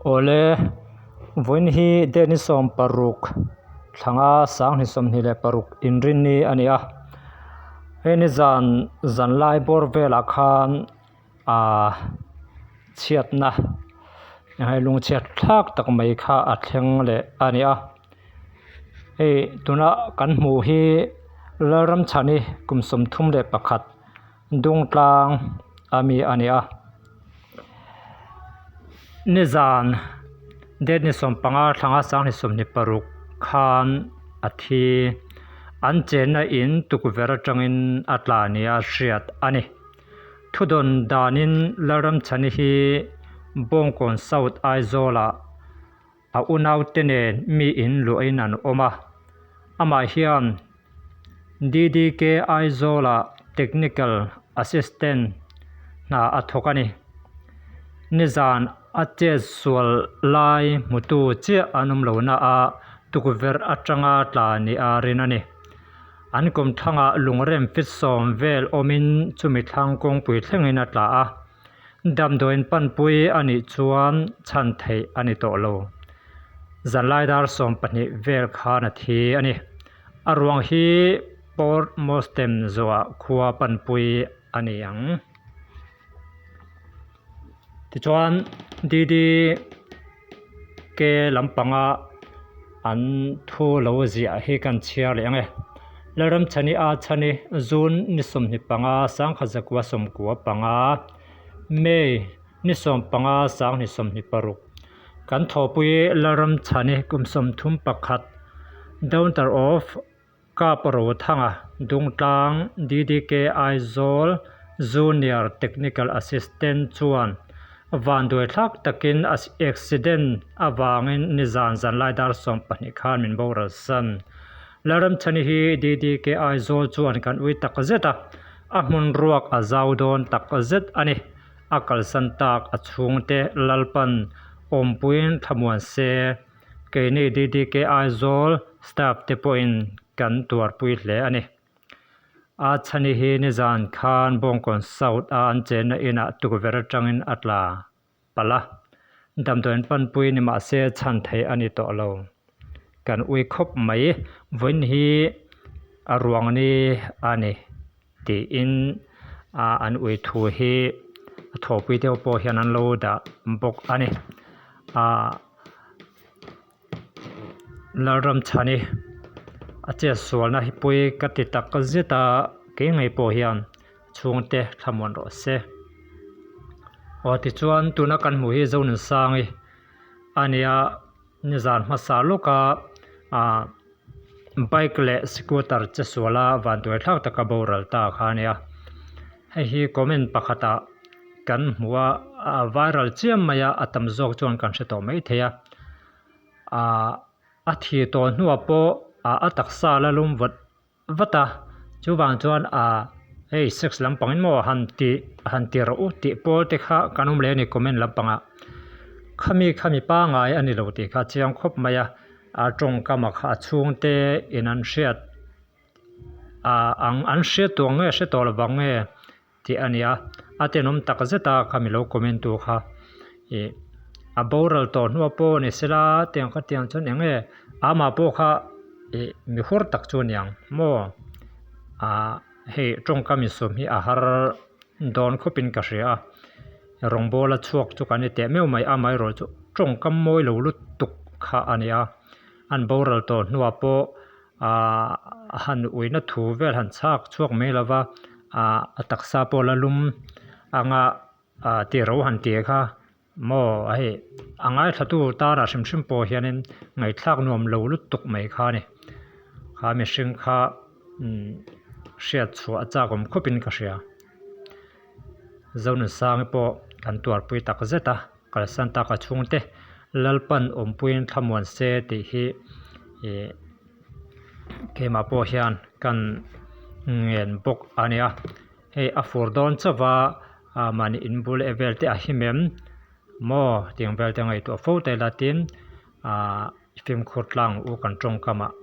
Awle, vawiin hi date ni 16 thlanga 2026 inrinni a ni a. Hei ni zan zanlai bawr velah khan aaa chhiatna hei lungchhiat thlak tak mai kha a thleng leh a ni a. Hei tuna kan hmuh hi Lalramchhani kum 31 Dungtlang a mi a ni a. Nizan date ni 15 thlanga 2026 khan a thi. An chenna in tukverh atangin a tla nia hriat a ni. Thudawn danin Lalramchhani hi Bawngkawn South Aizawlah a unaute nen mi in luahin an awm a. Amah hian DDK Aizawlah Technical Assistant hna a thawk a ni. Nizan a chet sual lai hmutu chiah an awm lo na a, tukverh atanga tla nia rin a ni. An kawmthlangah lungrem fit sawm vel awmin chumi thlang kawngpui thlengin a tla a. Damdawiin panpui a nih chuan chhan theih a ni tawh lo. Zanlai dar 12 vel khan a thi a ni. A ruang hi Port Mostem zawhah khua panpui a ni ang. Tichuan DDK lampanga an thu lo ziah hi kan chhiar leh ang e. Lalramchhani a chhani June ni 25 1995 May ni 15 2026 kan thawhpui Lalramchhani kum 31 Daughter of Kap Rothanga Dungtlang DDK Aizawl Junior Technical Assistant chuan vanduai thlak takin accident avangin nizan zanlai dar 12 khan min boral san. Lalramchhani hi DDK Aizawl chuan kan ui tak zet a, a hmun ruak a zau dawn tak zet a ni. A kalsan tak a chhungte Lalpan awmpuiin thlamuan se. Keini DDK Aizawl staff te pawhin kan tuarpui hle a ni. A chhani hi nizan khan Bawngkawn South a an chenna inah tukverh atangin a tla palh a, damdawiin panpui ni mah se chhan theih a ni tawh lo. Kan ui khawp mai, vawiin hi a ruang ni a ni tiin an ui thu hi a thawhpui deuh pawh hian an lo dah bawk a ni. Ahh Lalramchhani a chet sualna hi pui ka ti tak zet a kei ngei pawh hian chhungte thlamuan rawh se. Aw tichuan tuna kan hmuh hi Zonunsangi a nia nizan hmasa lawka ah bike leh scooter che suala vanduai thlak taka boral ta kha a nia. Hei hi comment pakhatah kan hmu a a viral chiam mai a a tam zawk chuan kan hre tawh maithei a ahh a thi tawh hnuah pawh ah a taksa la lum vat vat a chuvang chuan ah hei sex lampang in maw han tih han ti rawh u tih pawl te kha kan awm leh a ni comment lampangah khami khami pangngai a ni lo tih kha a chiang khawp mai a a tawngkam ah kha a chhungte in an hriat ah ang an hriat tawh ang nge hre tawh lovang nge. tih a ni a a tenawm tak zet a khami lo comment tu kha ih a boral tawh hnuah pawh ni sela tiang kha tiang chuan eng nge amah pawh kha ih mi hur tak chu a ni ang maw ah hei tawngkam insawm hi a har dawn khawpin ka hria a rawngbawl a chhuak chu kan ni teh meuh mai amaherawh chu tawngkam mawi lo lutuk kha a ni a an boral tawh hnuah pawh. Ahh han uina thu vel han chhak chhuak mai lo va ahh a taksa pawh la lum anga ahh tih ro han tih kha maw hei a ngaithlatu tara hrim hrim pawh hianin ngaihthlak nuam lo lutuk mai kha a ni kha mihring kha umm hriat chhuah a chak awm khawpin ka hria Zonunsangi pawh kan tuarpui tak zet a. Kalsan tak a chhungte Lalpan awmpuiin thlamuan se tih hi ih keimah pawh hian kan ngen bawk a nia. Hei a fur dawn chauh va ah mahni inbul eh vel te a him em maw tiang vel te ngaihtuah fo ta ila tin ah fimkhur tlang u kan tawngkam ah.